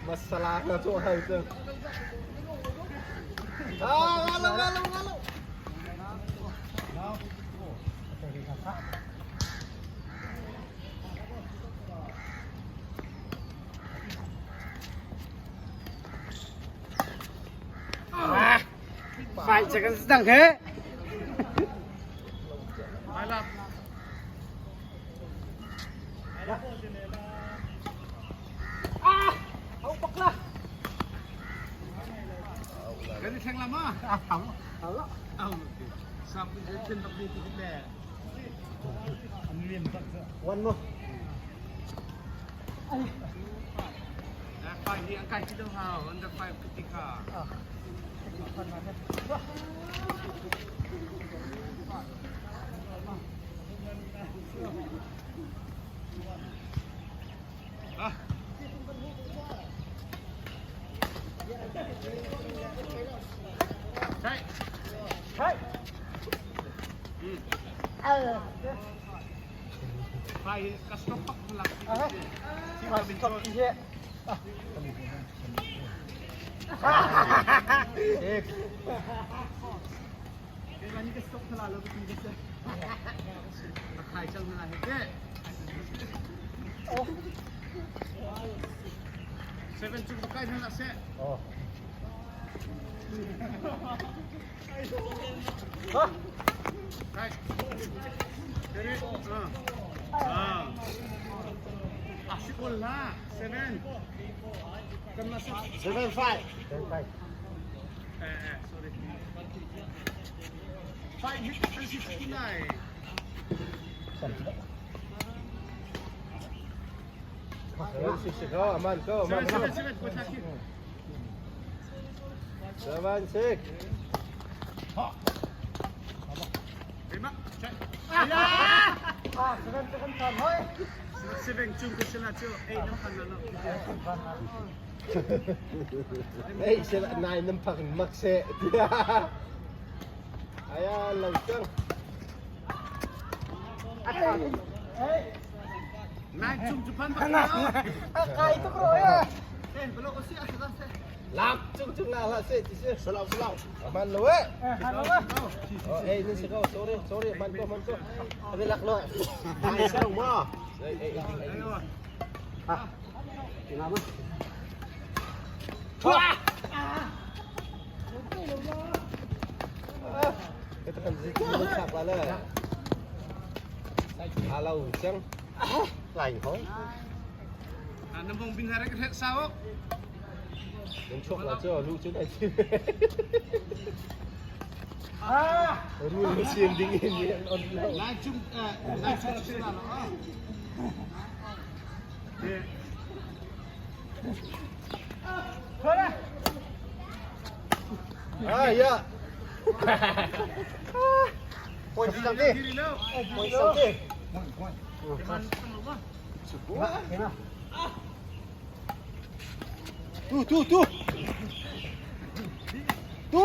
Masala ka cu hai cu. Ah, ngalo ngalo ngalo. Five seconds dang he. Ah, au pak lah. Kan i thleng lama. Ah, hau hau lo. Au. Sam thin bak di ti le. One more. Five hi ang kai ti do hau under five ketika. Ah. Sai. Hai. Five ka stop pak lang. Ah. Stop ihe. Six. Kaya ni ka stop na lalo ko tinggal sa. Nakai chang na he. Seven chu kai na la se. Oh. Kai. Dari. Ah. Ah. Asikol la. Seven. Kan masuk. 7 5. 7 5. Eh, eh, sorry. Five hit 69. 7 6. Go, aman, go, aman. Seven, seven, seven. Buat lagi. 7 6. Lima. Check. Ah, seven seven tan hoi. Seven chung ko sila chu. Eight nam kan lalo. Hey, sila nine nam pak mak se. Aya, lau chang. Nine chung Japan bak. Ah, kai tu bro ya. Eh, belok ko siya. Lam chung chung la la se ti se. Salau salau. Aman lo eh. Halo lah. Oh, eh, ni sikaw. Sorry, sorry. Man ko, man ko. Abi lak lo. Ay, sa mo. Eh, eh, eh. Ah. Kenapa? Wah! Kita kan zikir sak la le. Alau chang. Lại thôi. Ah, nambong binharek het sao. Đến chuộc là chưa lu chứ này chứ. Ah. Ru lu siam dingin ni on lo. Nine chung eh, nine chung sila lo. Ah. Eh, Kau Ah ya. Point something. Diri lo. Point something. Man, Kenapa? Tu tu tu. Tu.